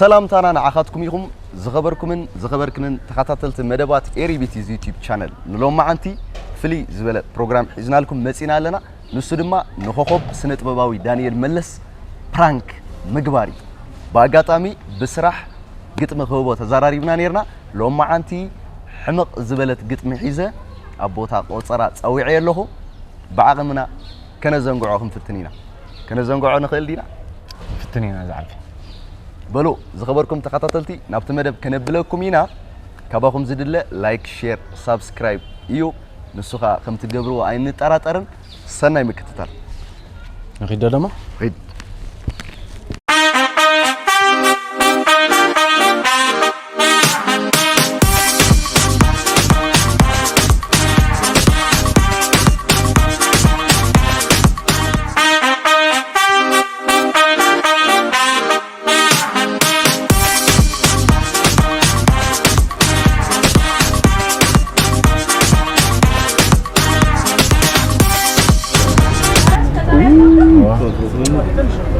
ሰላምታና ንዓኻትኩም ይኹም። ዝኸበርኩምን ዝኸበርክንን ተኸታተልቲ መደባት ኤሪ ቢቲዝ ዩቲዩብ ቻነል፣ ንሎማዓንቲ ፍልይ ዝበለ ፕሮግራም ሒዝናልኩም መጺና ኣለና። ንሱ ድማ ንኮኾብ ስነ ጥበባዊ ዳንኤል መለስ ፕራንክ ምግባር እዩ። ብኣጋጣሚ ብስራሕ ግጥሚ ክህቦ ተዘራሪብና ነይርና። ሎማዓንቲ ሕምቕ ዝበለት ግጥሚ ሒዘ ኣብ ቦታ ቆጸራ ጸዊዐ ኣለኹ። ብዓቕምና ከነዘንግዖ ክንፍትን ኢና። ከነዘንግዖ ንኽእል ዲና? ንፍትን ኢና ዝዓቢ። በሉ ዝኸበርኩም ተኸታተልቲ፣ ናብቲ መደብ ከነብለኩም ኢና። ካባኹም ዝድለ ላይክ፣ ሼር፣ ሳብስክራይብ እዩ። ንሱ ኸኣ ከም ትገብርዎ ኣይንጠራጠርን። ሰናይ ምክትታል። ንኺድ ዶ ደማ? ኺድ።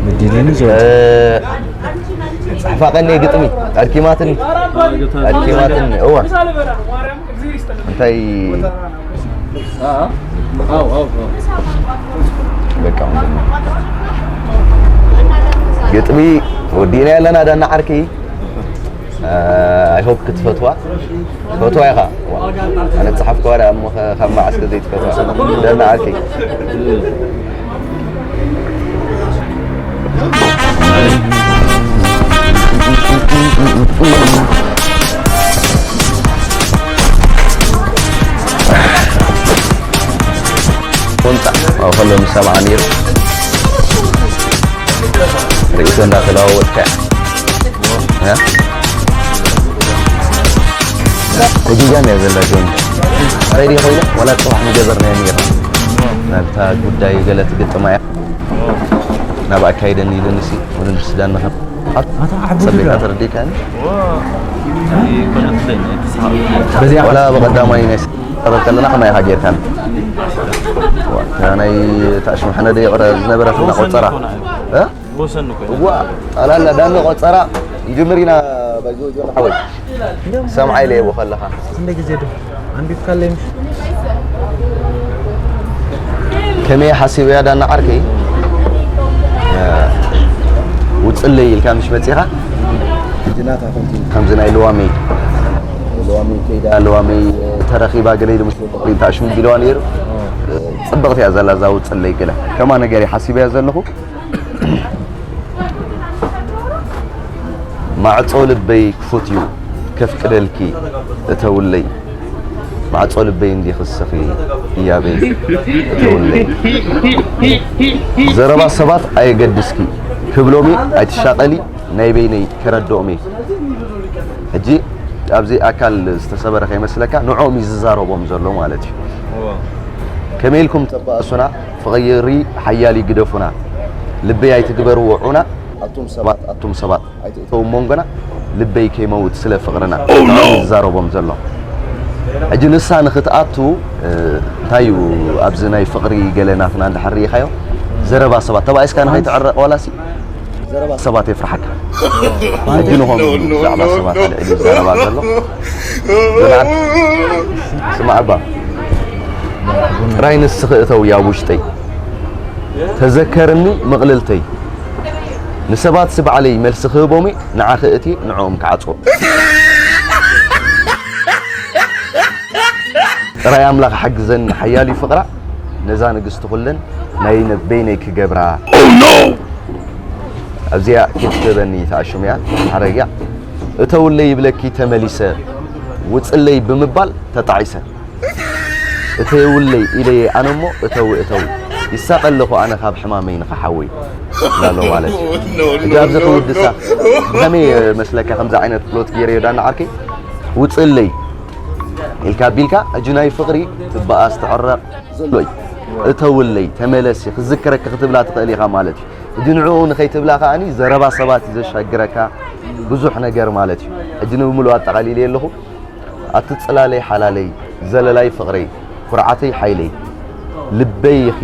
ብድልኒ እ፣ ጸሕፋ ቀንየ ግጥሚ ኣድኪማትኒ፣ ኣድኪማትኒ። እዋ፣ እንታይ በቃ፣ ግጥሚ ወዲእና ኣለና። ዳና ዓርከይ፣ ኣይ ሆፕ ክትፈትዋ። ትፈትዋ ኢኻ። ኣነ ጸሓፍክዋ ደኣ እሞ፣ ከ-፣ ካብ መዓስ ከ ዘይትፈትዋ? ዳና ዓርከይ። ቁንጣ ኣብ ከሎ ምስ ሰምዓ ነይሩ። ርእይቶ እንዳተለዋወጥካ እ? ተጊጋም እያ ዘላ ጆኒ። ሬዲ ኮይነ ዋላ ጽባሕ ምገበርናዮ ነይርና። ናብታ ጉዳይ ገለ ትግጥማ እያ። ናብ ኣካይደኒ ኢሉኒ ሲ፣ ወለንድስ ዳና ካብ ኣታ ዓቢ ሰበይታ ግዳ። ተረዲእካኒ? በዚኣ ዋላ ብቐዳማይ ናይ ቀረብ ከለና ከማይ ኢኻ ጌርካኒ? ዋ፣ እታ ናይ ታሽሙ ሕነ ዶ ይቕረ ዝነበረት እና ቆጸራ? እ? ወሰን እኮ እዋ፣ ጣላላ ዳኒ ቆጸራ ይጅምር ኢና። ባይዞ ጆን ሓወይ፣ ሰምዓ ኢለ የቦ ከለኻ። ክንደይ ግዜ ዶ ኣንቢብካለይ ምሽ? ከመይ ሓሲበያ ዳና ዓርከይ? እ፣ ውጽለይ ኢልካ ምሽ መጺኻ? ሕጂ ናታ ከምቲ ከምዚ ናይ ልዋመይ፣ ልዋመይ ከይዳ፣ ልዋመይ ተረኺባ ገለ ኢሉ ምስ ወዲ ታሽሙ ቢልዋ ነይሩ። ጽብቕቲ እያ ዘላ እዛ ውጽለይ ገለ። ከማ ነገር እየ ሓሲበያ ዘለኹ። ማዕጾ ልበይ ክፉት እዩ ከፍቅደልኪ እተውለይ። ማዕጾ ልበይ እንዲኺ እስኺ ህያበይ እተውለይ። ዘረባ ሰባት ኣየገድስኪ ክብሎሚ ኣይትሻቐሊ፣ ናይ በይነይ ከረድኦሚ። ሕጂ ኣብዚ ኣካል ዝተሰበረ ከይመስለካ፣ ንዕኦም እዩ ዝዛረቦም ዘሎ ማለት እዩ። እዎ። ከመይ ኢልኩም ተባእሱና፣ ፍቕሪ ሓያል እዩ ግደፉና፣ ልበይ ኣይትግበርዎ ዑና፣ ኣቱም ሰባት፣ ኣቱም ሰባት ኣይትእተው መንጎና፣ ልበይ ከይመውት ስለ ፍቕርና እዩ ዝዛረቦም ዘሎ። ሕጂ ንሳ ንኽትኣቱ፣ እ፣ እንታይ እዩ ኣብዚ ናይ ፍቕሪ ገለ ናትና እንድሕር ርኢኻዮ፣ ዘረባ ሰባት ተባኢስካ ንኸይትዕረቕ ዋላሲ ዘረባ ሰባት የፍርሓካ። ሕጂ ንኸምኡ እዩ ብዛዕባ ሰባት ኣልዒሉ ይዛረባ ዘሎ። ዝናብ ስማዕ እባ፣ ጥራይ ንስኺ እተዊ ኣብ ውሽጠይ፣ ተዘከርኒ ምቕልልተይ። ንሰባትሲ ባዕለይ መልሲ ክህቦም እየ፣ ንዓኺ እትየ ንዕኦም ክዓጽዎ። ጥራይ ኣምላኽ ሓግዘኒ፣ ሓያል እዩ ፍቕራ፣ ነዛ ንግስቲ ኩለን ናይ ነ-፣ በይነይ ክገብራ። ኣብዚኣ ክትበኒ ተኣሽሙ እያ፣ ሓረግ እያ። እተውለይ ይብለኪ ተመሊሰ፣ ውጽለይ ብምባል ተጣዒሰ። እተውለይ ኢለየ ኣነ እሞ እተዊ፣ እተዊ። ይሳቐ ኣለኹ ኣነ ካብ ሕማመይ ንኽሓዊ። ላሎ ማለት እዩ። ሕጂ ኣብዚ ክውድሳ ብኸመይ መስለካ ከምዚ ዓይነት ፕሎት ገይረዮ ዳና ዓርከይ? ውጽለይ ኢልካ ኣቢልካ፣ ሕጂ ናይ ፍቕሪ ትበኣስ ትዕረቕ ዘሎ እዩ። እተውለይ፣ ተመለሲ፣ ክዝክረኪ ክትብላ ትኽእል ኢኻ ማለት እዩ። ሕጂ ንዕኡ ንኸይትብላ ከኣኒ ዘረባ ሰባት እዩ ዘሻግረካ፣ ብዙሕ ነገር ማለት እዩ። ሕጂ ንምሉእ ኣጠቓሊለየ ኣለኹ። ኣቲ ጽላለይ ሓላለይ፣ ዘለላይ ፍቕረይ፣ ኩርዓተይ ሓይለይ፣ ልበይ ኢኺ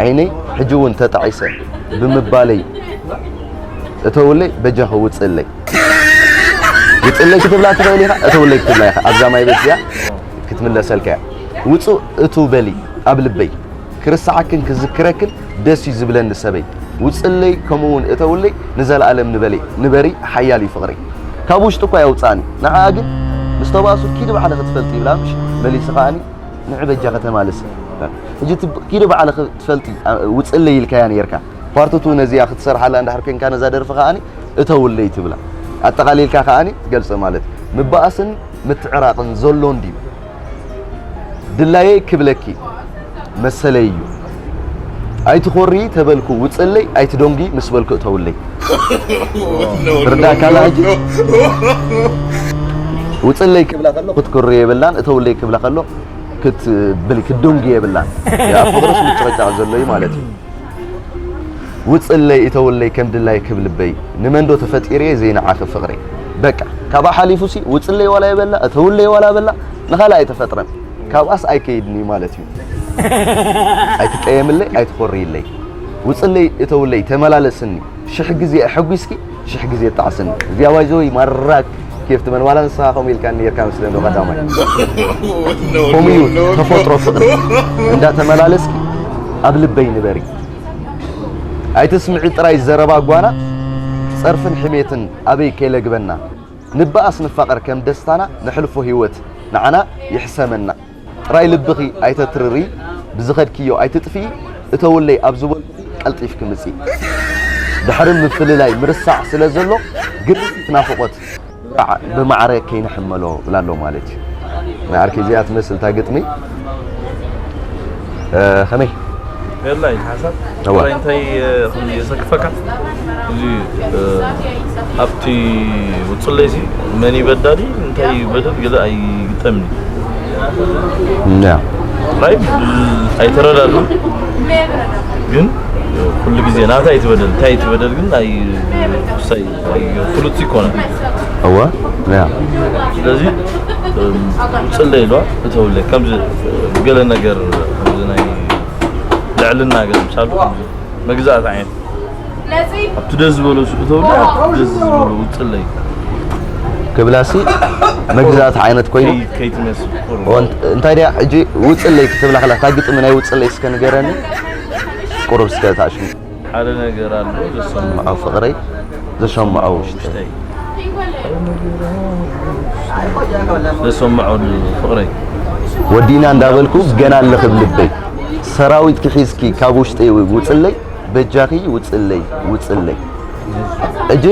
ዓይነይ፣ ሕጂ እውን ተጣዒሰ ብምባለይ፣ እተውለይ በጃኺ ውጽእለይ። ውፅእለይ ክትብላ ትኽእል ኢኻ፣ እተውለይ ክትብላ ኢኻ። ኣብዛ ማይ ቤት እዚኣ ክትምለሰልካ እያ። ውፁእ እቱ በሊ ኣብ ልበይ፣ ክርስዓክን ክዝክረክን ደስ እዩ ዝብለኒ ሰበይ። ውፅእለይ ከምኡ እውን እተውለይ ንዘለኣለም ንበለይ፣ ንበሪ ሓያል እዩ ፍቕረይ። ካብ ውሽጢ እኳ የውፅኣኒ፣ ንዓኣ ግን ምስ ተባእሱ ኪዲ ባዕልኺ ትፈልጢ ይብላ ምሽ መሊሱ ከኣኒ ንዕ በጃ ከተማልስ። ሕጂ እቲ ኪዲ ባዕልኺ ትፈልጢ፣ ኣ፣ ውፅእለይ ኢልካያ ነይርካ። ፓርት ቱ ነዚኣ ክትሰርሓላ እንድሕር ኮንካ ነዛ ደርፊ ከኣኒ እተውለይ ትብላ። ኣጠቓሊልካ ከኣኒ ትገልጸ ማለት ምባኣስን ምትዕራቕን ዘሎን ድዩ? ድላየይ ክብለኪ መሰለይ እዩ። ኣይትኾሪ ተበልኩ ውፅእለይ፣ ኣይትደንጉ ምስ በልኩ እተውለይ። ርዳእካ ኣላ ሕጂ? ውፅእለይ ክብላ ከሎ ክትኩሪ የብላን፣ እተውለይ ክብላ ከሎ ክትብል ክትደንጉ የብላን። ኣብ ፍቕርስ ምጭቕጫቕ ዘሎ እዩ ማለት እዩ። ውፅእለይ እተውለይ ከም ድላይ ክብ ልበይ፣ ንመንዶ ተፈጢረ ዘይንዓኺ ፍቕረይ። በቃ ካብኣ ሓሊፉሲ ውፅእለይ ዋላ ይበላ እተውለይ ዋላ በላ ንኻልእ ኣይተፈጥረን። ካብኣስ ኣይከይድን እዩ ማለት እዩ። ኣይትቀየምለይ ኣይትኾርይለይ። ውፅእለይ እተውለይ ተመላለስኒ፣ ሽሕ ግዜ ኣሐጒስኪ ሽሕ ግዜ ጣዕስኒ። እዚኣ ባይዘወይ ማራ ኬፍ ትመን ዋላ ንስኻ ከምኡ ኢልካ ነይርካ መስለኒ ዶ ቀዳማይ። ከምኡ እዩ ተፈጥሮ ፍቕሪ። እንዳተመላለስኪ ኣብ ልበይ ንበሪ። ኣይትስምዒ ጥራይ ዘረባ ጓና፣ ጸርፍን ሕሜትን ኣበይ ከይለግበና። ንበኣስ ንፋቐር ከም ደስታና፣ ነሕልፎ ህይወት ንዓና ይሕሰመና። ጥራይ ልብኺ ኣይተትርሪ፣ ብዝኸድክዮ ኣይትጥፍኢ፣ እተውለይ ኣብ ዝበልኩኺ ቀልጢፍኪ ምጺ። ድሕሪ ምፍልላይ ምርሳዕ ስለ ዘሎ፣ ግርፊት ናፍቖት ብማዕረ ከይንሕመሎ ብላ ኣሎ ማለት እዩ። ንዓርኪ እዚኣ ትመስል እታ ግጥሚ። እ፣ ከመይ? የላ፣ ኢልካ ሓሳብ? እዋ። ጥራይ እንታይ፣ እ፣ ከም የሰክፈካ? እዚ፣ እ፣ ኣብቲ ውጽለይሲ መን ይበዳል፣ እንታይ ይበደል፣ ገለ ኣይግጠምን። ያ። ጥራይ ብ-፣ ኣይተረዳዱን። ግን፣ እ፣ ኩሉ ግዜ ናታ ኣይትበደል፣ እንታይ ኣይትበደል ግን ኣይ-፣ ሳይ-፣ ኣይ-፣ ፍሉጥ ይኮነ። እዋ፣ ያ። ስለዚ፣ እ፣ ውጽለይ ኢልዋ፣ እተውለይ፣ ከምዚ፣ እ፣ ገለ ነገር፣ ከምዚ ናይ ልዕልና ገለ ምሳሉ፣ ከምዚ መግዛእቲ ዓይነት። ኣብቲ ደስ ዝበሎ ሱቅ ተውላ፣ ኣብቲ ደስ ዝበሎ ውፅለይ። ክብላሲ መግዛእቲ ዓይነት ኮይኑ። ከይ-፣ ከይትመስል ቁሩብ። እዎ፣ እንት-፣ እንታይ ድያ ሕጂ ውፅለይ ክትብላ ከላ፣ እታ ግጥሚ ናይ ውፅለይ እስከ ንገረኒ። ቁሩብ እስከ ታሽሙ። ሓደ ነገር ኣሎ፣ ዘሰምዖ ፍቕረይ፣ ዘሰምዖ ውሽጠይ። ውሽጠይ። ዘሰምዖ ፍቕረይ። ወዲና እንዳበልኩ ገና ኣለኽብ ልበይ። ሰራዊት ክሒዝኪ ካብ ውሽጠይ ውፅለይ። በጃኺ ውፅለይ፣ ውፅለይ። እጂ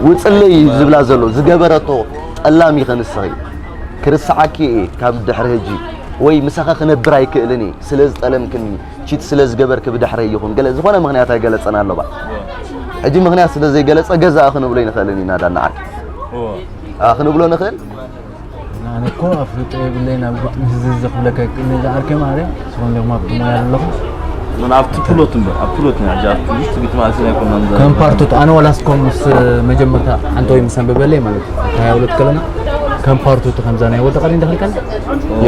ውፅለይ እዩ ዝብላ ዘሎ፣ ዝገበረቶ ጠላም ኢኺ ንስኺ። ክርስዓኪ እየ ካብ ድሕሪ ሕጂ፣ ወይ ምሳኺ ክነብር ኣይክእልን እየ፣ ስለ ዝጠለምክኒ፣ ቺት ስለ ዝገበርኪ ብድሕረይ ይኹን፣ ገለ ዝኾነ ምኽንያት ኣይገለጸን ኣሎ ባ። ሕጂ ምኽንያት ስለ ዘይገለጸ ገዛኢ ክንብሎ ኣይንኽእልን ኢና ዳና ዓርኪ። እዎ። ኣ፣ ክንብሎ ንኽእል? ኣነ እኮ ኣፍልጦ የብለይን ኣብ ግጥሚ ህዝቢ ዘኽብለካ ይክእል ነዛ ዓርከይ ማዕረ፣ ንስኹም ዲኹም ኣብቲ ሞያ ዘለኹም? ምን ኣብቲ ፕሎት እምበር፣ ኣብ ፕሎት ኢና ሕጂ ኣብቲ ውሽጢ ግጥሚ ኣልሲና ኣይኮንና ንዛረብ። ከም ፓርቶት ኣነ ዋላ እስኮ ምስ መጀመርታ ሓንቲ ወይ ምስ ኣንበበለይ ማለት እዩ። እንታይ ኣብለት ከለና ከም ፓርቶት ከምዛ ናይ ወዲ ቀሪን ደኸልካል?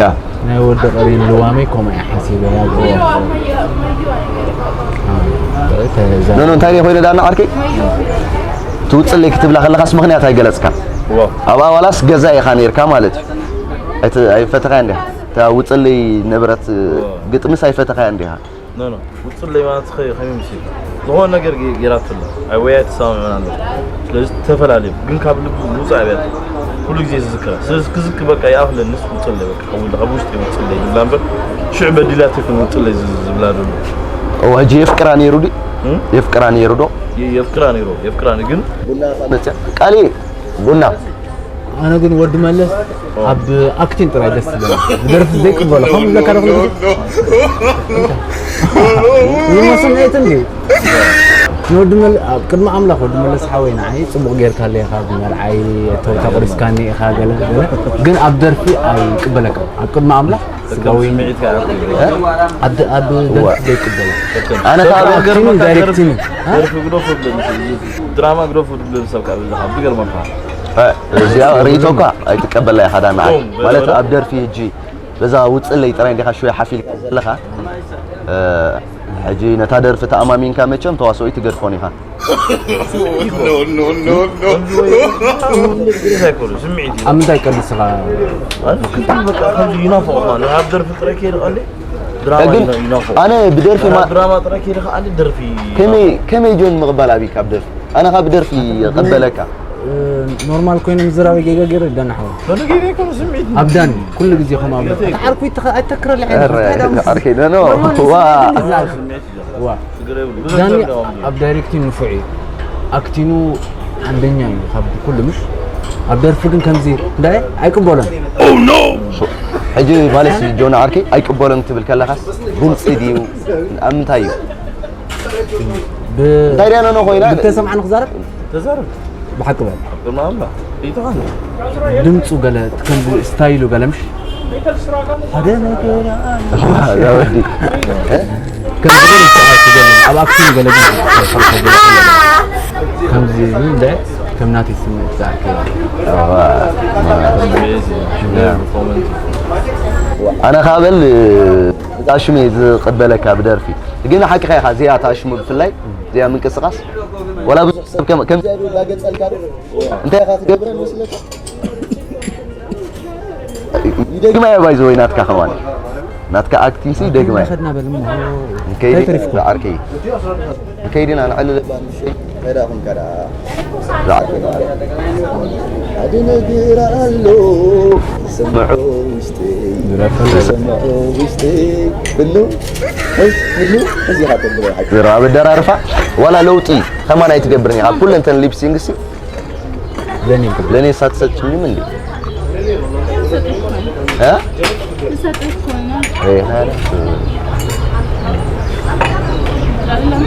ያ። ናይ ወዲ ቀሪን ልዋመይ ከምኡ እያ ሓሲበያ። ተዛ- ኖ፣ ኖ፣ እንታይ ደይ ኮይነ ዳና ዓርከይ? ትውፅለይ ክትብላ ከለኻስ ምኽንያት ኣይገለፅካን። ዋው። ኣብኣ ዋላስ ገዛ ኢኻ ነይርካ ማለት እዩ። ኣይት-፣ ኣይፈተኻያ እንዲኻ። እታ ውፅለይ ነበረት ግጥምስ ኣይፈተኻያ እንዲኻ። ኖ፣ ኖ። ውፅለይ ማለት ከ-፣ ከመይ ምስ ዝኾነ ነገር ገ-፣ ገይራትሉ። ኣይ ወይ ኣይተሰማምዕን ኣሎ። ስለዚ ተፈላለዩ። ግን ካብ ልቡ ውፃእ ኣብያት። ኩሉ ግዜ ዝዝክራ። ስለዚ ክዝክር በቃ ይኣኽለንስ ውፅለይ በቃ። ካብ ውል-፣ ካብ ውሽጢ ውፅለይ ዝብላ እምበር ሽዑ በዲላት ይኹን ውፅለይ ዝ-፣ ዝብላ ዘሎ። እዎ፣ ሕጂ የፍቅራ ነይሩ ድዩ? እም? የፍቅራ ነይሩ ዶ? የ-፣ የፍቅራ ነይሩ፣ የፍቅራ ነይሩ ግን ቡና መፅያ። ቃሊ ቡና። ኣነ ግን ወዲ መለስ ኣብ ኣክቲንግ ጥራይ ደስ ዝብለኒ። ብደርፊ ዘይቅበሎ። ከም ዝብለካ ዶ ክልተ? ይመስል ናይት እንድዩ። ንወዲ መለ-፣ ኣብ ቅድሚ ኣምላኽ ወዲ መለስ ሓወይ ንዓይ ጽቡቕ ጌርካ ኣለኻ፣ ብመርዓይ እተውታ ቆሪስካኒ ኢኻ፣ ገለ ገለ። ግን ኣብ ደርፊ ኣይቅበለካ። ኣብ ቅድሚ ኣምላኽ ስጋዊ ስምዒትካ ኣብ እ? ኣብ ደ-፣ ኣብ ደርፊ እዋ። ዘይቅበሎ። ኣነ ካብ ኣብ ኣክቲንግ ኣክቲንግ ዳይሬክቲንግ። እ? ደርፊ ግደፎ ብለኒ፣ ድራማ ግደፎ ብለኒ ሰብ ካብ ብዝሓ ብገርመካ። እ፣ እዚኣ ርእይቶ እኳ ኣይትቀበላ ኢኻ ዳና ዓርከይ። ቶም፣ ማለት በለ። ኣብ ደርፊ ሕጂ በዛ ውፅለይ ጥራይ እንዲኻ ሽወይ ሓፊልካ ዘለኻ፣ እ፣ ሕጂ ነታ ደርፊ ተኣማሚንካ መቸም ተዋስኦይ ትገድፎን ኢኻ። ከምዚ ወይ ከምዚ ግዴታ ኣይኮነ፣ ስምዒት እዩ። ኣብ ምንታይ ቀልስኻ? ኣነ ክልተ በቃ ከምዚ ይናፍቕ ማለት ኣብ ደርፊ ጥራይ ከይደ ቀሊ ድራማ ግን ይና- ይናፍቕ። ኣነ ብደርፊ ማ- ድራማ ጥራይ ከይደ ከኣሊ ደርፊ ከመይ ከመይ ጆን ምቕባል ኣብይካ ኣብ ደርፊ? ኣነ ካብ ደርፊ ይቐበለካ። ኖርማል ኮይነ ምዝራበይ ጌጋ ገይረ ዳና ሓወይ። ኖ ጌጋ ኣይኮነ፣ ስምዒት እዩ። ኣብ ዳኒ ኩሉ ግዜ ከምኡ ኣብ ኣታ ዓርኩ ይተኸ ኣይተክረለ ኧረ፣ ዓርከይ፣ ኖ፣ ኖ፣ ዋ። ዋ ዳኒ ኣብ ዳይሬክቲንግ ንፉዕ እዩ። ኣክቲንጉ ኣንደኛ እዩ ካብ ኩሉ ምሽ ኣብ ደርፊ ግን ከምዚ እንዳ ኣይቅበሎን። ሕጂ ማለት ጆን ዓርከይ ኣይቅበሎን ትብል ከለኻስ ድምፂ ድዩ ኣብ ምንታይ እዩ? እንታይ ድያ ኖኖ ኮይና? ብተሰምዓኒ ክዛረብ ተዛረብ ብሓቂ በል ቅድሚ ኣምላኽ ይተኻን ድምፁ ገለ ከምዚ ስታይሉ ገለ ምሽ ሓደ ነገር ዛወዲ ከምዚ ገለ ይስተኻል ክገለ ኣብ ኣክቲንግ ገለ ግን ከምዚ እንደ ከም ናተይ ስምዒት ዝኣክል ኣነ ካብ በል ብጣሽሙ ዝቕበለካ ብደርፊ ግን ሓቂኻ ኢኻ እዚኣ ታሽሙ ብፍላይ እዚኣ ምንቅስቃስ ወላ ብዙሕ ሰብ ከም ከም ላገጸልካ እንታይ ኢኻ ትገብረ መስለካ ይደግማ እያ ባይዘ ወይ ናትካ ከማን ናትካ ኣክቲንግ ሲ ይደግማ እያ ከድና በል እሞ ከይዲ እንታይ ተሪፍኩም? ዓርከይ ከይድና ንዕልል ባንሸይ ከይዳ ኹንካ ደኣ ዝዓርከይ ሓደ ነገር ኣሎ ዝሰምዖ ውሽጠይ ዝሰምዖ ውሽጠይ ብሉ ብሉ እዚ ኻተብሎ ሓቂ ዝረባ በደራርፋ ዋላ ለውጢ ከማን ኣይትገብርን ኢኻ ኩለን ተን ሊፕሲንግ ሲ ለኔ ለኔ ሳትሰጭኝም እንዴ እ ትሰጥ እኮ ነው። ወይ ሀያ አራት አይደለም።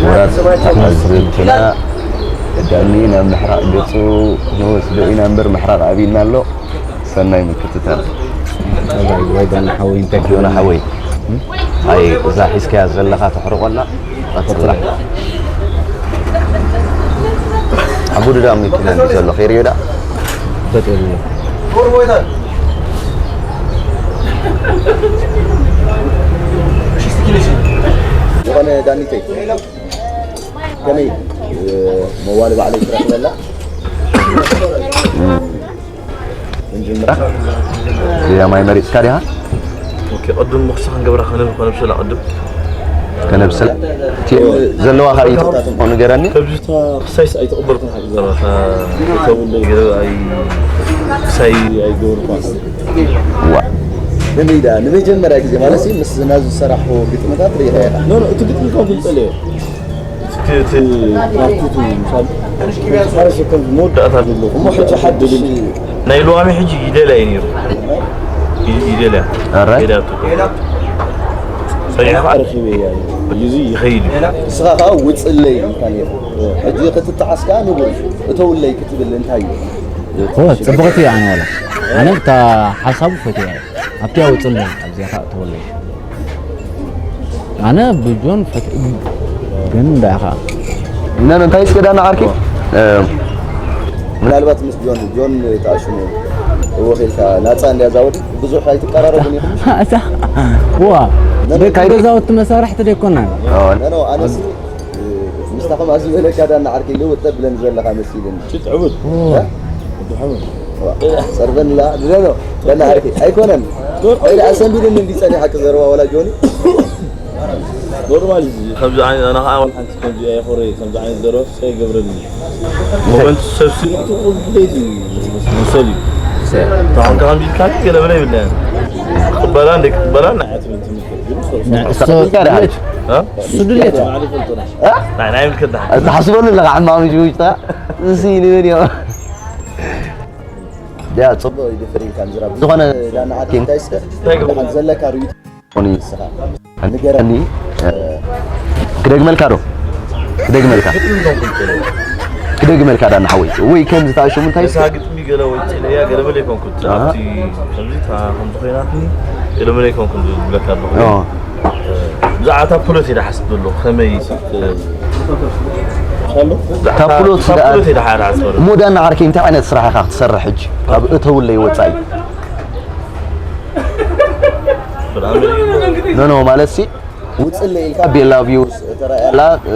ወራት ኣሕመድ ዝብል ኪና ቀዳሚ ናብ ምሕራቕ ገጹ ንወስዶ ኢና እምበር ምሕራቕ ኣብይና ኣሎ። ሰናይ ምክትታል። ወይ ዳና ሓወይ እንታይ ዮና ሓወይ ኣይ እዛ ሒዝካያ ዘለኻ ተሕርቆና ቀጽላ። ኣቡ ድዳ መኪና እንዲ ዘሎ ከይርዮ ዳ በጥል ዝኾነ ዳኒተይ ከመይ መዋሊ ባዕለይ ትረኽበላ እዚኣ ማይ መሪፅካ ዲኻ ኦኬ፣ ቅድም ምኽሲ ክንገብራ ከነብ- ከነብሰላ ቅድም ከነብሰላ እቲ ዘለዋ ካርኢቶታት እሞ ንገረኒ ከብዚ ክሳይስ ኣይተቐበልኩን ሓቂ ዘረባ ተብለ ገለ ኣይ ክሳይ ኣይገበርኳን ዋ ንመይዳ ንመጀመርያ ግዜ ማለት ሲ ምስ ናዙ ዝሰራሕዎ ግጥምታት ርኢኻ ኢኻ ኖ ኖ እቲ ግጥሚ ካብ ግልጸለዮ እቲ እቲ ናብቲ እቲ ምሳል ሓረሽ ከም መወዳእታ ዘለዎ እሞ ሕጂ ሓድሽ ናይ ሎሚ ሕጂ ይደልያ እዩ ነይሩ ይ- ይደልያ ኣራይ ሄዳቱ ጸኒሕካ ኣረኺበያ እዩ እዩ እዚ ይኸይድ እዩ ንስኻ ከዓ ውፅለይ ኢልካ ነይሩ ሕጂ ክትጠዓስ ከዓ ንቡር እዩ እተውለይ ክትብል እንታይ እዩ እወ ጽቡቕቲ እያ ኣነ ወላ ኣነ ብታ ሓሳቡ ፈትያ እየ ኣብቲ ኣውፅለይ ኣብዚኣ ከዓ እተወለይ ኣነ ብጆን ፈት ግን እንዳኻ ነን እንታይ እስከ ዳና ዓርኪ ምናልባት ምስ ጆን ጆን ተኣሽሙ እወኺልካ ናፃ እንዲያ ዛወዲ ብዙሕ ኣይትቀራረቡን ኢኹም ዋ ደቂ ገዛውቲ መሳርሕቲ ደይኮናን ነኖ ኣነስ ምስታ ከምኣ ዝበለካ ዳና ዓርኪ ልውጥ ተብለን ዘለኻ መሲልኒ ጭት ዕቡድ ሰርበንላ ድለኖ ዳና ዓርኪ ኣይኮነን ኣሰንቢድኒ እንዲፀኒሓ ክዘረባ ወላ ጆኒ ኖርማል እዩ ከምዚ ዓይነት ኣነ ከዓ ወላ ሓንቲ ከምዚ ኣይኮረ ከምዚ ዓይነት ዘረባ ኣይገብረኒ ኮመንት ሰብ ሲሉ ድሌት እዩ መሰል እዩ ታሁን ከምዚ ኢልካ ገለ በለ ይብለ ቅበላ እንደ ቅበላ ንዓት እሱ ድሌት ናይ ምልክት ዝሓስበሉ ኣለካ ሕማቕ ምሽ ውሽጣ እሲ ንበል ዮ ያ ፅቡቅ እዩ ድፍር ኢልካ ምዝራብ ዝኾነ ዳና ዓዲ እንታይ ስለ ዘለካ ርኢቶ ንገረኒ ክደግመልካ ዶ ክደግመልካ ክደግመልካ ዳና ሓወይ ወይ ከም ዝተኣሽሙ እንታይ እዛ ግጥሚ ገለ ወይ ጽለያ ገለ መለ ይኮንኩት ኣብቲ ከምዚ እታ ከምዚ ኮይናትኒ ገለ መለ ይኮንኩት ዝብለካ ኣለኹ ብዛዕባ እታ ፕሎት ኢለ ሓስብ ኣሎ። ከመይ ስት-፣ ኣሎ? እታ ፕሎት እታ ደኣ ፕሎት ኢለ ሓ-፣ ሓስብ ኣሎ። እሞ ዳና ዓርከይ፣ እንታይ ዓይነት ስራሕ ኢኻ ክትሰርሕ ሕጂ? ካብ እተውለይ ወጻኢ። ብጣዕሚ ኖ፣ ኖ፣ ማለት ሲ፣ ውጽእ ኢልካ ቤላ ቪውስ ተራእያላ፣ እ፣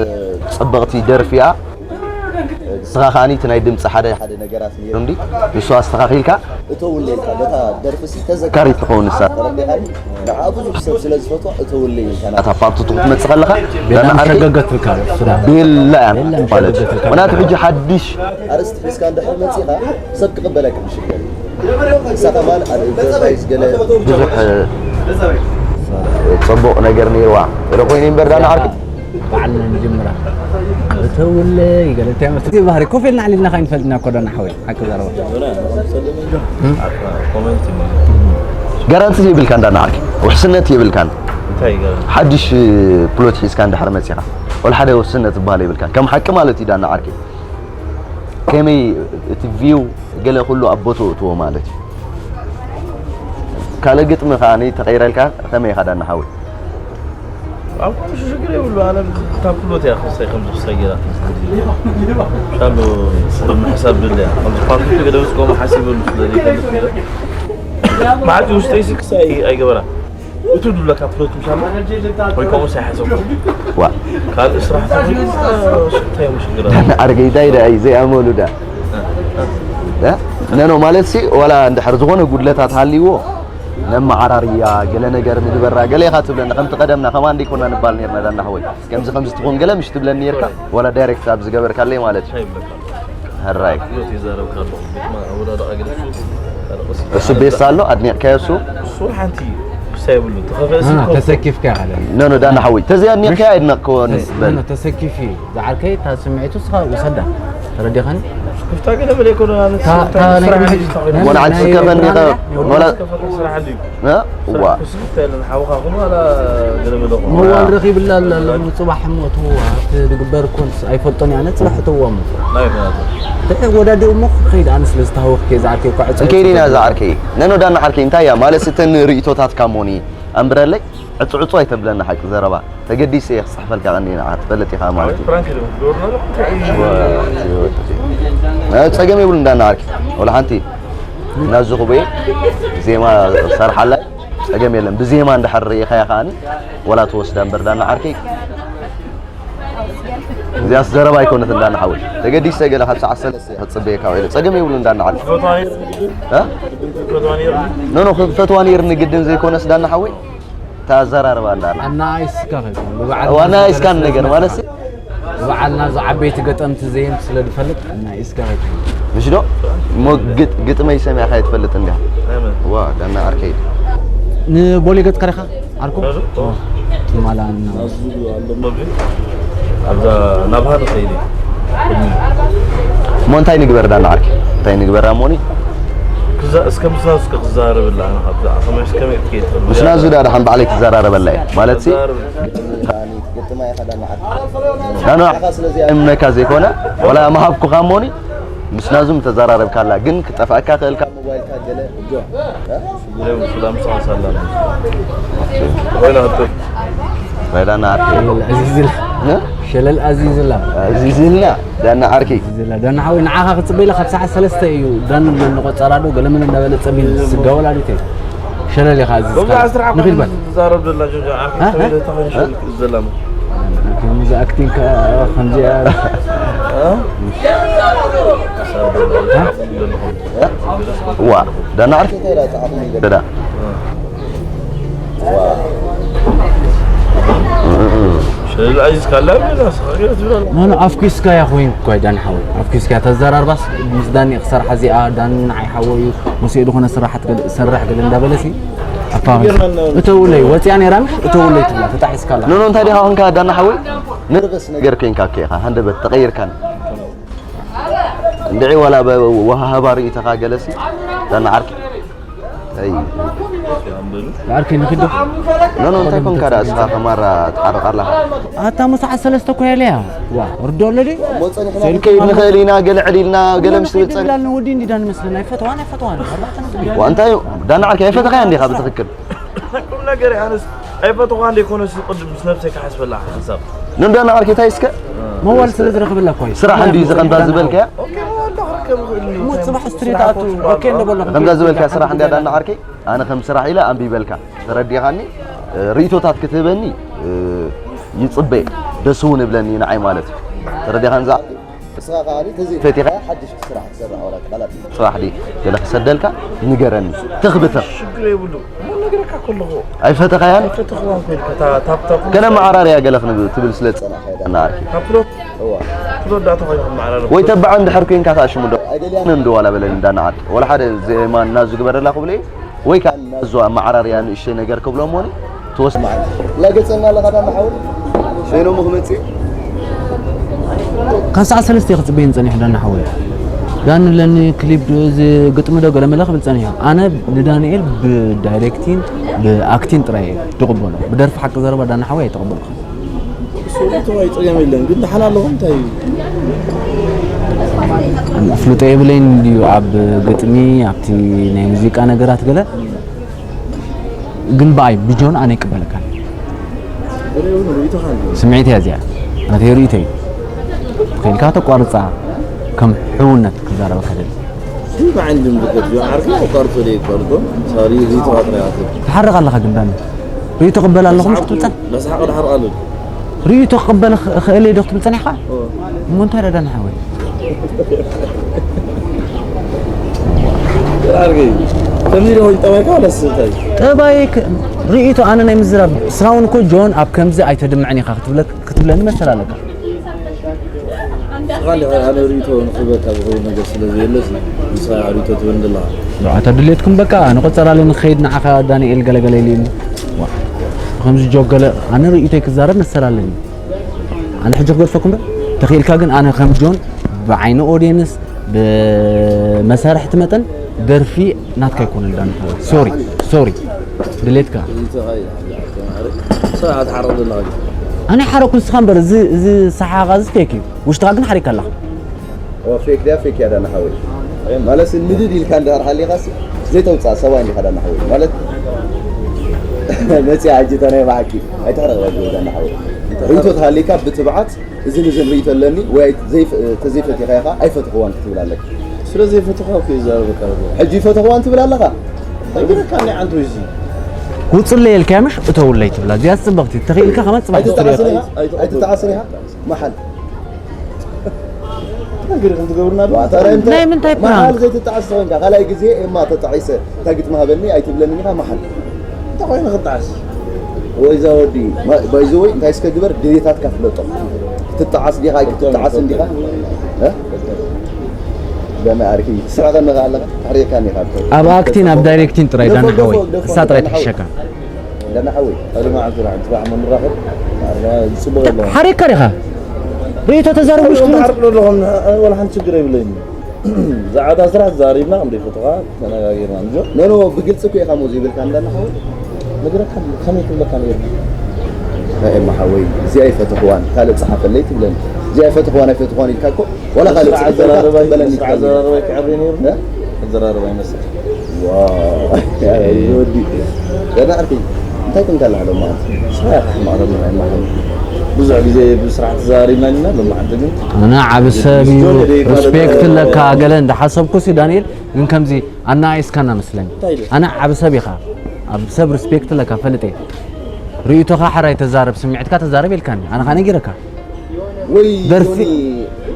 ጽብቕቲ ደርፊ እያ። ንስኻ ከኣኒ እቲ ናይ ድምፂ ሓደ ሓደ ነገራት ነይሩ እንዲ፣ ንሱ ኣስተኻኺልካ እተውለይ ኢልካ፣ በታ ደርፊ ሲ ተዘካሪ ትኸውን ንሳ። ተረዲኻኒ? ንዓ ብዙሕ ሰብ ስለ ዝፈትዋ እተውለይ ኢልካ፣ ናታ ፓርቱ ክትመጽእ ከለኻ፣ ቤላ ዳና ዓርከይ፣ ምሸገገትልካ፣ እሱ ዳ። ቤላ እያ ቤላ ማለት። ምሸገገትልካ። ምኽንያቱ ሕጂ ሓድሽ ኣርእስቲ ሒዝካ እንድሕር መጺኻ፣ ሰብ ክቕበለካ ምሽገር እዩ። ንሳ ከማን ኣብ ኢንተርፕራይዝ ገለ ብዙሕ፣ እ፣ ጽቡቕ ነገር ነይርዋ። ገለ ኮይኑ እምበር ዳና ዓርከይ። በዓልና ንጅምራ። እተውለይ ገለ እንታይ መስል? እዚ ባህሪ ኮፍ ኢልና ዓሊልና ካይንፈልጥና እኮ ዳና ሓወይ። ሓቂ ዘረባ። ኮመንት ጋራንቲ የብልካን ዳና ዓርከይ። ውሕስነት የብልካን። እንታይ ጋራንቲ? ሓድሽ ፕሎት ሒዝካ እንድሕር መጺኻ፣ ወላ ሓደ ውሕስነት ዝበሃል የብልካን። ከም ሓቂ ማለት እዩ ዳና ዓርከይ። ከመይ እቲ ቪው ገለ ኩሉ ኣብ ቦትኡ እትዎ ማለት እዩ። ካልእ ግጥሚ ከኣ ተቐይረልካ ከመይ ኢኻ ዳና ሓወይ? ኣብ ኩሉ ሽግር የብሉ። ኣነ ካብ ኩሎት እያ ክሳይ ከም ዝኽሳይ ገይራ ትመስል። ሻሎ ብምሕሳብ ድለ እያ። ከምዚ ፓርቲቱ ገለ ምስ ቆመ ሓሲበሉ ስለ ዘይፈልጥ ገለ። መዓልቲ ውሽጠይ ሲ ክሳይ ኣይገበራ። እቱ ዱለካ ፕሎት ምሻሎ ወይ ከምኡ ሳይሓሰብኩ። ዋ። ካልእ ስራሕ ተኾይኑ ሽታይ ምሽግር ኣርገይታይ ዳ እዩ ዘይኣመሉ ዳ። እ? ነኖ ማለት ሲ ዋላ እንድሕር ዝኾነ ጉድለታት ሃልይዎ ነመዓራርያ፣ ገለ ነገር ንግበራ፣ ገለ ኢኻ ትብለኒ። ከምቲ ቀደምና ከማን ደይኮና ንባል ነርና ዳና ሓወይ። ከምዚ ከምዚ ትኾን ገለ ምሽ ትብለኒ ነርካ፣ ዋላ ዳይሬክት ኣብ ዝገበርካለይ ማለት እዩ። እንታይ ይብለካ? ሕራይ። ፕሎት ይዛረብካ ኣለኹ። ግጥማ ኣወዳድቓ ገለ እሱ፣ ካልእ ቀስ እሱ ቤስ ኣሎ፣ ኣድኒቕካዮ እሱ? እሱ ሓንቲ ክሳይ የብሉ። ተኸፈ እሱ ኖ፣ ኖ፣ እኮ ተሰኪፍካ ኢኻ። ኖ፣ ኖ፣ ዳና ሓወይ። ተዘይ ኣድኒቕካዮ ኣይድነቕክዎን ምሽ-፣ በል። ኖ፣ ኖ፣ ተሰኪፍ እዩ። ዝዓርከይ፣ እታ ስምዒቱ እስኻ ውሰዳ። ተረዲኻኒ? ክፍታ ገለ በለ ይኮነ፣ ኣነ እታ፣ እታ ስራሕ ናይ፣ ሕጂ ተኾይኑ። ናይ፣ ሞን ናይ፣ ዓንስከፈኒ ናይ፣ ናይ፣ ሞላ-፣ ስራሕ ድዩ? እ? እዋ። ስራሕ ክስክፍታ የለን፣ ሓውኻ ኹም ኣላ ገለ በለ ኹም። መዋል ረኺብላ ኣላ፣ ኣላ፣ ጽባሕ እሞ እትዋ፣ ኣብቲ ዝግበር ኮንስ ኣይፈልጦን እያ፣ ኣነ ጽባሕ እትዋ እሞ። ናይ ምኽንያቱ። እንታይ ወዳዲኡ እሞ ክኸይድ ኣነ ስለ ዝተሃወኽክ እየ ዝዓርከይ እኮ ዕጽ-፣ እንከይድ ኢና ዕጽ-፣ ዝዓርከይ። ነኖ ዳና ዓርከይ፣ እንታይ እያ? ማለት እተን ርእይቶታትካ እሞኒ ኣንብረለይ፣ ዕጹ ዕጹ ኣይተብለና ሓቂ ዘረባ። ተገዲሰ እየ ክጽሕፈልካ ቀኒየ ንዓ ትፈልጥ ኢኻ ማለት እዩ። ፕራንክ ኢሉ ዝገብር ዘሎ እንታይ እዩ? ዋ፣ እቲ ወዲ እዚ። እ፣ ጸገም የብሉን ዳና ዓርኪ። ወላ ሓንቲ ናዙ ክቡየ ዜማ ሰርሓላ ጸገም የለን። ብዜማ እንድሕር ርኢኻያ ከኣኒ ወላ ትወስዳ እምበር ዳና ዓርኪ። እዚኣስ ዘረባ ኣይኮነትን ዳና ሓወይ። ተገዲሰ ገለ ካብ ሰዓት ሰለስተ ክጽበየካ ውዒለ። ጸገም የብሉን ዳና ዓርኪ። ፈትዋ ነይሩ? እ? ፈትዋ ነይሩ? ኖ፣ ኖ፣ ፈትዋ ነይሩ ንግድን ዘይኮነስ ዳና ሓወይ። ታዘራርባ እንዳና። ኣናኢስካ ከይኮነ፣ ብበዓል ዋና ናይዚ እስካን ገለ ነገር ስነ ማለት ስርዓት። ብበዓል ናይዚ ዓበይቲ ገጠምቲ ዘየምቲ ስለ ዝፈልጥ፣ ኣናኢስካ ከይኮነ። ምሽ ዶ? እሞ ግጥ-፣ ግጥመይ ሰሚዕካ ኣይትፈልጥ እንዲኻ? ኣመን። ዋ፣ ዳና ዓርከይ። ንቦሌ ገጽካ ዲኻ? ዓርኩ? እ? ትማል ኣና። ኣብዛ ናብ ሃደ ከይዲ። እሞ እንታይ ንግበር ዳና ዓርኪ? እንታይ ንግበር ኣሞኒ? ክዛ-፣ እስከ ምስና እስከ ክዛረብላ ኣነ ካብዛ ከመይ እስከ መይ ትከይድ ትብል? ምስና እዛ ዳ ደሓን ባዕለይ ክዘራረበላ እየ። ማለት ሲ ክዛረብ። ዳና ዓርኪ። ዳና ዓርኪ። ስለዚ ኣይምነካ ዘይኮነ፣ ወላ መሃብኩኻ እሞኒ፣ ምስና ዙም ተዘራረብካላ፣ ግን ክጠፍኣካ ክእልካ ሞባይልካ ገለ እጆ። እ? ሽግር የብሉን፣ ሰላም ሰዓት ሳላ ነው። ኮይና ህብተት። ባይ ዳና ዓርኪ። ሸለል ኣዚዝላ። እ? ሸለል ኣዚዝላ። ኣዚዝልና፣ ዳና ዓርኪ። ኣዚዝላ። ዳና ሓወይ፣ ንዓኻ ክጽበይ ኢለ ካብ ሰዓት ሰለስተ እዩ። ዳን ምን ቆጸራ ዶ፣ ገለ ምን እንዳበለ ጸቢል ስጋ ወላዲት እዩ። ሸለል ኢኻ ኣዚዝካ። ከምዚ ኣስራ ንኺድ በል። ትዛረብ ዘላ ጆጆ፣ ዓርኪ እ? ተበለ ተኸይኑ እ? ሸለል ዘላ ነው። ከምዚ ኣክቲንግ ከ-፣ ከምዚ እ? እ? ዋ፣ ዳና ዓርኪ። ደዳ። ሸለል ኣዚዝካ ኣላ ብላ፣ ስኻ ገለ ትብላ። ኖ፣ ኖ፣ ኣፍኪስካያ ኮይንካ እኳ ዳን ሓወይ። ኣፍኪስካያ ተዘራርባስ ምስ ዳኒ ክሰርሓ እዚኣ፣ ዳኒ ንዓይ ሓወይ እዩ፣ ምስኡ ዝኾነ ስራሓት ገለ፣ ሰርሕ ገለ እንዳበለሲ፣ ኣፋ-፣ ይገርመና። እተውለይ፣ ወፂኣ ነይራ ምሽ? እተውለይ ትብላ፣ ተጣሒስካ ኣላ። ኖ፣ ኖ፣ እንታይ ዲኻ ኮንካ ዳና ሓወይ? ነርቨስ ነገር ኮይንካ እኮ ኢኻ፣ ሃንደበት ተቐይርካን። እንድዒ ዋላ ብ-፣ ወሃሃባ ርእይቶኻ ገለሲ፣ ዳና ዓርኪ። ኣይ። ዓርኪ ንኺድ ዶ? ኖ፣ ኖ፣ እንታይ ኮንካ ደኣ እስኻ ከማራ ትሓርቕ ኣለኻ? ኣታ ሞ ሰዓት ሰለስተ እኮ እያ ኢለያ። ዋ፣ ወርዶ ኣሎ ድዩ? ክንከይድ ንኽእል ኢና፣ ገለ ዕሊልና፣ ገለ ምስ ትብል ጸኒሑ። ወዲ እንዲ ዳን መስለና፣ ኣይፈትዋን፣ ኣይፈትዋን። ዋ፣ እንታይ እዩ? ዳና ዓርኪ ኣይፈተኻያ እንዲኻ ብትኽክል? ቁም ነገር እያ፣ ኣነስ ኣይፈተኹዋን ደይኮነስ ቅድም ምስ ነብሰይ ክሓስበላ ሓንሳብ። ንዳና ዓርኪ እንታይ እስከ መዋል ስለ ዝረኽብላ እኮ እዩ። ስራሕ እንዲ እዚ ከምዛ ዝበልካያ ኦኬ፣ መዋል ዶ ክርከብ ይኽእል እዩ። እሞ ጽባሕ ስትሬት ኣቱ ኦኬ እንደ በሎ ከምዛ ዝበልካ ስራሕ እንዲ ዳና ዓርኪ ኣነ ከም ስራሕ ኢለ ኣንቢበልካ ተረዲኻኒ። እ፣ ርእይቶታት ክትህበኒ እ፣ ይጽበ ደስ እውን እብለኒ ንዓይ ማለት እዩ። ተረዲኻን ዛ ንስኻ ከኣ ተዘይ ፈቲኻ ሓድሽ ስራሕ ትሰርሕ ኣውራ ቃላት እዩ። ጽባሕ ዲ ገለ ክሰደልካ ንገረኒ። ተኽብተኽ ሽግር የብሉ። እሞ ነገረካ ከለኹ ኣይፈተኻያን ፈተኽዋን ኮይንካ እታ ታፕታፕ ገለ መዓራርያ ገለ ክንብል ትብል ስለ ዝጸናሕካ ዳና ዓርኪ እዋ ትወዳእታ ኮይንካ መዓራርያ ወይ ተባዕ እንድሕር ኮይንካ ተኣሽሙ ዶ ኣይደልያን እንዶ ዋላ በለኒ ዳና ዓርኪ ወላ ሓደ ዜማ እናዙ ግበረላ ክብሎ እዩ ወይ ከዓ እናዙ ኣመዓራርያ ንእሽተይ ነገር ክብሎ እሞኒ ትወስድ ላገጸና ኣለኻ ዳና ሓወይ በይኖም ክመጽእ ካብ ሰዓት ሰለስተ ክጽበየን ጸኒሑ ዳና ሓወይ። ዳኒ ለኒ ክሊፕ ዶ እዚ ግጥሚ ዶ ገለመለ ክብል ጸኒሑ። ኣነ ንዳንኤል ብዳይሬክቲን ብኣክቲን ጥራይ እየ ዝቕበሎ። ብደርፊ ሓቂ ዘረባ ዳና ሓወይ ኣይተቐበልኩ። ሶሪ ተዋይ ጸገም የለን ግን ደሓን ኣለኹም እንታይ እዩ? ፍሉጠ የብለይን ድዩ ኣብ ግጥሚ ኣብቲ ናይ ሙዚቃ ነገራት ገለ ግን ብኣይ ብጆን ኣነ ይቅበለካ ብሬውን ርእይቶኻ ኣሎ ስምዒት እያ እዚኣ ናተይ ርእይቶ እዩ ከኢልካ ተቋርፃ ከም ሕውነት ክዛረበካ ደሊ ስንት ዓንድም ዝገት ጆን ዓርኪ ኣቋርጾ ደይ ኣቋርጾ ሳሪ ርእይቶኻ ጥራይ ኣትብ ትሓርቕ ኣለኻ ግን ዳኒ ርእይቶ ቅበል ኣለኹ ምሽ ክትብል ጸን በስሓቕ ድሓርቕ ኣሎ ርእይቶ ክቕበል ኽ- ኽእል እየ ዶ ክትብል ጸኒሕካ እሞ እንታይ ረዳን ሓወይ ዓርኪ ከምዚ ዶ ጠባይካ ወላስ እንታይ ጠባይ ክ- ርእይቶ ኣነ ናይ ምዝራብ ስራውን እኮ ጆን ኣብ ከምዚ ኣይተድምዕን ኢኻ ክትብለ- ክትብለኒ መሰል ኣለካ ስኻ እንዲኻ ኣነ ርእይቶ ንኽህበካ ዝኽእል ነገር ስለ ዘየለስ ንስኻ ርእይቶ ትበኒ ዘለኻ ኣታ ድሌትኩም በቃ ንቆጸራለ ንኸይድ ንዓኻ ዳንኤል ገለገለ ኢሉ ከምዚ ጆክ ገለ ኣነ ርእይቶይ ክዛረብ መሰል ኣለኒ ኣነ ሕጂ ክገድፈኩም ዶ ተኽኢልካ ግን ኣነ ከም ጆን ብዓይኒ ኦድየንስ ብመሳርሕቲ መጠን ደርፊ ናትካ ኣይኮነን ዳንኤል ሶሪ ሶሪ ድሌትካ ርእይቶኻ እዩ ዝሓርቕ ዘለኻ ኣነ ሓረኩ ንስኻ እምበር እዚ እዚ ሰሓኻ እዚ ፌክ እዩ ውሽጥኻ ግን ሓሪካ ኣለኻ ፌክ ድያ ፌክ እያ ዳና ሓወይ ማለት ንድድ ኢልካ እንዳር ሓሊኻስ ዘይተውፅኣ ሰብኣይ እንዲኻ ዳና ሓወይ ማለት መፅያ ሕጂ እታ ናይ ብሓቂ ኣይተሕረቕባ ዳና ሓወይ ርእይቶ ተሃሊካ ብትብዓት እዝን እዝን ርእይቶ ኣለኒ ወይ ተዘይፈቲኻ ኢኻ ኣይፈትኽዋን ክትብል ኣለካ ስለ ዘይፈትኻ እኮ ይዛረበካ ዘሎ ሕጂ ይፈትኽዋን ትብል ኣለኻ ኣይገረካ ናይ ዓንቶ እዚ ውፅለይ ኢልካያ ምሽ እተውለይ ትብላ እዚኣ ፅብቕቲ ተኽኢልካ ከመ ፅባሕ ትስትሪ ኣይትተዓስን ኢኻ ኣይትተዓስን ኢኻ መሓል ነገር ከም ትገብርና ዶ ዋታረ እንተ ናይ ምንታይ መሓል ፕራንክ? ዘይትተዓስ ተኾንካ ካልኣይ ግዜ እማ ተጣዒሰ እንታይ ግጥሚ ሃበኒ ኣይትብለኒ ኢኻ መሓል እንታይ ኮይኑ ክጣዓስ ወይዛ ወዲ ባይዘ ወይ እንታይ እስከ ግበር ድሌታትካ ፍለጦ ክትጣዓስ ዲኻ ኣይክትጣዓስ እንዲኻ እ? ደመ ኣርኪ ትስዕቐኒ ኸ ኣለኻ ተሕሪቕካኒ ኢኻ ኣብ ኣክቲን ኣብ ዳይሬክቲን ጥራይ ዳና ሓወይ እሳ ጥራይ ትሕሸካ ደመ ሓወይ ኣድማ ዓንቱራ ሓንቲ ባዕ መንራኸብ ኣድማ ዝጽቡቕ ኣለዋ ሓሪካ ዲኻ ርእይቶ ተዛረቡ ምሽ ክብል ዓርቅ ኣለኹም ወላ ሓንቲ ችግር የብለይን ዝዓዳ ስራሕ ዛሪብና ከም ደይፈትኻ ተነጋጊርና እንጆ ኖ ኖ ብግልፂ እኮ ኢኻ ሞ ዘይብልካ እንዳና ሓወይ ነገረካ ከመይ ክብለካ ነይሩ ኤማ ሓወይ እዚኣ ይፈትኽዋን ካልእ ፀሓፈለይ ትብለኒ እዚኣ ይፈትኽዋን ኣይፈትኽዋን ኢልካ እኮ ወላ ካልእ ስራሕ ፅሕፈለካ ኣዘራረባይ ትበለኒ ስራሕ ኣዘራረባይ ክዕሪ ነይሩ ኣዘራረባይ መስል ወዲ ገና ዓርኪ እንታይ ክንካላ ሎ ማለት ስራሕ ማለት ነው ማለት ብዙሕ ግዜ ብስራሕ ተዛሪብና ኢና ሎማዓንቲ ግን ኣነ ዓብ ሰብ እዩ ሪስፔክት ኣለካ ገለ እንዳሓሰብኩ ሲ ዳንኤል ግን ከምዚ ኣናኣይስካና መስለኒ ኣነ ዓብ ሰብ ኢኻ ኣብ ሰብ ሪስፔክት ኣለካ ፈልጥ እየ ርእይቶኻ ሓራይ ተዛረብ ስምዒትካ ተዛረብ ኢልካኒ ኣነ ኻ ነጊረካ ወይ ደርፊ- ዮኒ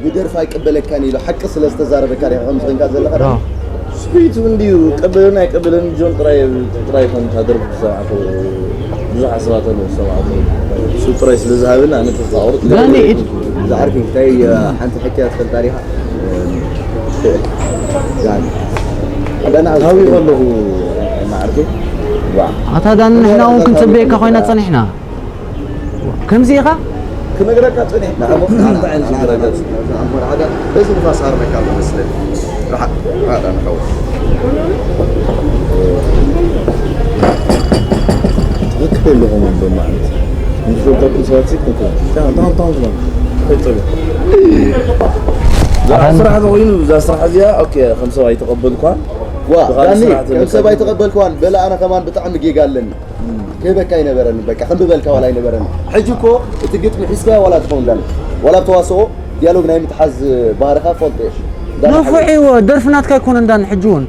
ብደርፊ ኣይቀበለካን ኢሉ ሓቂ ስለ ዝተዛረበካ ዲኻ ከምዚ ኮይንካ ዘለኻ ዶ ስፕሪት እንድዩ ቀበለን ኣይቀበለን ጆን ጥራይ ጥራይ ኮን ታደርጉ ዝሰማዕኩ ብዙሕ ኣስባት ኣለዉ ዝሰማዕኩ እሱ ጥራይ ስለ ዝሃበኒ ኣነ ተስፋ ቁርጥ ዳኒ ኢድ ዝዓርኪ እንታይ ሓንቲ ሕክያ ትፈልጣ ዲኻ ዳኒ ኣዳና ሃዊ ከለኹ ማዓርኪ ኣታ ዳኒ ንሕና እውን ክንጽበየካ ኮይና ጸኒሕና ከምዚ ኢኻ ክነግረካ ጸኒሕ እንታይ ዓይነት ዝረጋጽ በዚ ንፋስ ሃርመካ መስለኒ ርሓቅ ርሓቅ ንሐው ትኽክል ኣለኹም በማለት ንዝፈልጠኩም ሰባት ሲ ክንከ ታን ታን ታን ዝባል ፈጸመ ስራሕ ተኮይኑ እዛ ስራሕ እዚኣ ኦኬ ከም ሰብ ኣይተቐበልኳ ዋ ዳኒ ከም ሰብ ኣይተቐበልክዋን። በላ ኣነ ከማን ብጣዕሚ ጌጋ ኣለኒ። ክህበካ ኣይነበረን፣ በቃ ክንብበልካ ዋላ ኣይነበረን። ሕጂ እኮ እቲ ግጥሚ ሒዝካዮ ዋላ ትኸውን ዳኒ፣ ዋላ ብተዋስኦ ዲያሎግ ናይ ምትሓዝ ባህርኻ ፈልጦ እየ። ዳኒ ሓወይ። ነፉዒዎ ደርፊ ናትካ ኣይኮነን ዳኒ። ሕጂ እውን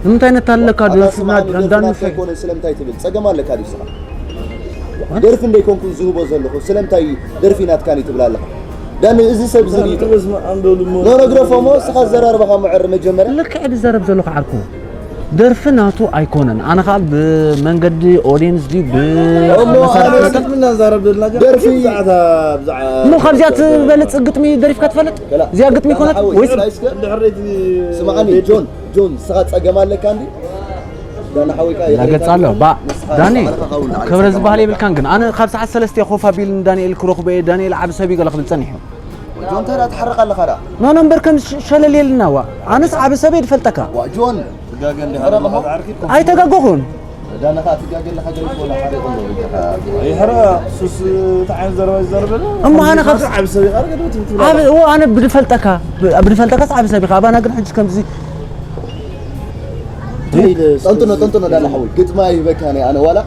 ንምንታይ ነታለካ? ደርፊ ናት- ዳኒ ነፉዒ ኣይኮነን ስለምንታይ ትብል ጸገም ኣለካ ድዩ ስኻ? ደርፊ እንደይኮንኩ ዝህቦ ዘለኹ ስለምንታይ ደርፊ ናትካን እዩ ትብል ኣለኻ? ዳኒ እዚ ሰብ እዚ እዩ። ኖ ኖ ግደፎ እሞ እስኻ ዘራርባኻ መዐር መጀመርያ። ልክዕ ድዛረብ ዘለኹ ዓርኩ ደርፊ ናቱ ኣይኮነን። ኣነ ከዓ ብመንገዲ ኦዲየንስ ድዩ ብ- እሞ ኣነ ምና ዛረብ ዘለና ጀ- ደርፊ ብዛዕታ ብዛዕ እሞ ካብዚኣ ትበልፅ ግጥሚ ደሪፍካ ትፈልጥ? እዚኣ ግጥሚ ኮነት ወይስ? ስማዓኒ ጆን ጆን ንስኻ ጸገም ኣለካ እንዲ ዳና ሓወይ ከዓ ላገጽ ኣሎ ባ ዳኒ ክብረ ዝበሃል የብልካን። ግን ኣነ ካብ ሰዓት ሰለስተ ኮፍ ኣቢል ንዳንኤል ክረኽቦ እየ። ዳንኤል ዓቢ ሰብ እዩ ገለ ክብል ጸኒሑ። ጆን እንታይ ደኣ ትሓርቕ ኣለኻ ደኣ? ኖ ኖ እምበር ከም ሸ- ሸለል የልና። ዋ ኣነስ ዓቢ ሰብ እየ ድፈልጠካ። ዋ ጆን ትጋገ እንዲኻ ኣለኻ ዝዓርኪ እኮ። ኣይተጋገኹን። ዳና ከዓ ትጋገ ኣለኻ ገለ ይኮላ ሓደ ይኮሎ። ይሕረ ሱስ እንታይ ዓይነት ዘረባ ይዛረብ ዘሎ? እሞ ኣነ ካብ ዓቢ ሰብ ይቓር ገለ ትብትብላ። ዓቢ እዎ ኣነ ብድፈልጠካ ብ- ብድፈልጠካስ ዓቢ ሰብ ኢኻ። ኣባና ግን ሕጂ ከምዚ ጠንጥኖ ጠንጥኖ ዳና ሓወይ ግጥማ ይህበካ ናይ ኣነ ዋላ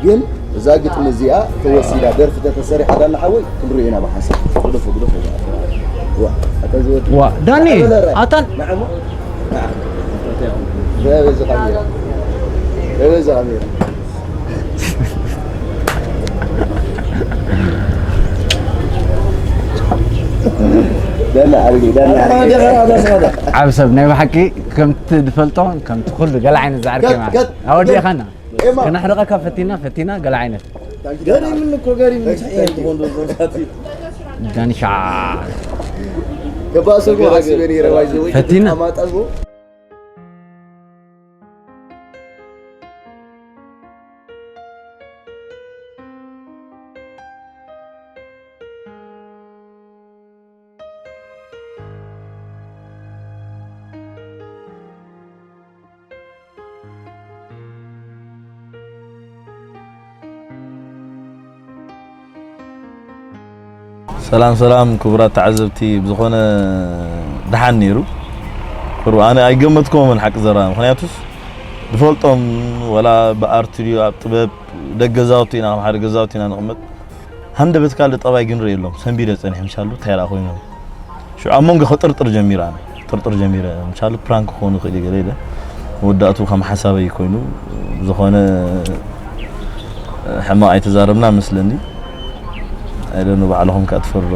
ግን እዛ ግጥሚ እዚኣ ተወሲዳ ደርፊ ተተሰሪሓ ዳና ሓወይ ክንሪኦ ኢና ብሓንሳብ ግደፎ ግደፎ ዋ ኣታ ዝወድ ዋ ዳኒ ኣታን በበዚ ካሜራ በበዚ ካሜራ ዳና ዓርጊ ዳና ዓርጊ ዓብ ሰብ ናይ ብሓቂ ከምቲ ድፈልጦ ከምቲ ኩሉ ገለ ዓይነት ዝዓርከ ማለት ኣወዲእኻና ክነሕርቐካ ፈቲና ፈቲና ገለ ዓይነት ገሪምን እኮ ገሪምን እንታይ እዮም ትኾንዶ ዘዛቲ ዳንሻ ገባእ ሰብ ሓሲበ ነይረ ባይዘ ወይ ፈቲና ማጠቡ ሰላም ሰላም ክቡራት ተዓዘብቲ ብዝኾነ ደሓን ነይሩ ቁሩብ ኣነ ኣይገመትኩዎምን ሓቂ ዘረባ ምኽንያቱስ ዝፈልጦም ወላ ብኣርት ድዩ ኣብ ጥበብ ደገ ገዛውቲ ኢና ከም ሓደ ገዛውቲ ኢና ንቕመጥ ሃንደበት ካልእ ጠባይ ግን ርእየሎም ሰንቢደ ጸኒሐ ምሻሉ እንታይ ደኣ ኮይኑ ሽዑ ኣብ መንጎ ክጥርጥር ጀሚረ ኣነ ጥርጥር ጀሚረ ምሻሉ ፕራንክ ክኾኑ ይኽእል እዩ ገለ ኢለ መወዳእቱ ከም ሓሳበይ ኮይኑ ዝኾነ ሕማቕ ኣይተዛረብና መስለኒ ኣይደኑ ባዕልኹም ከኣ ትፈርዶ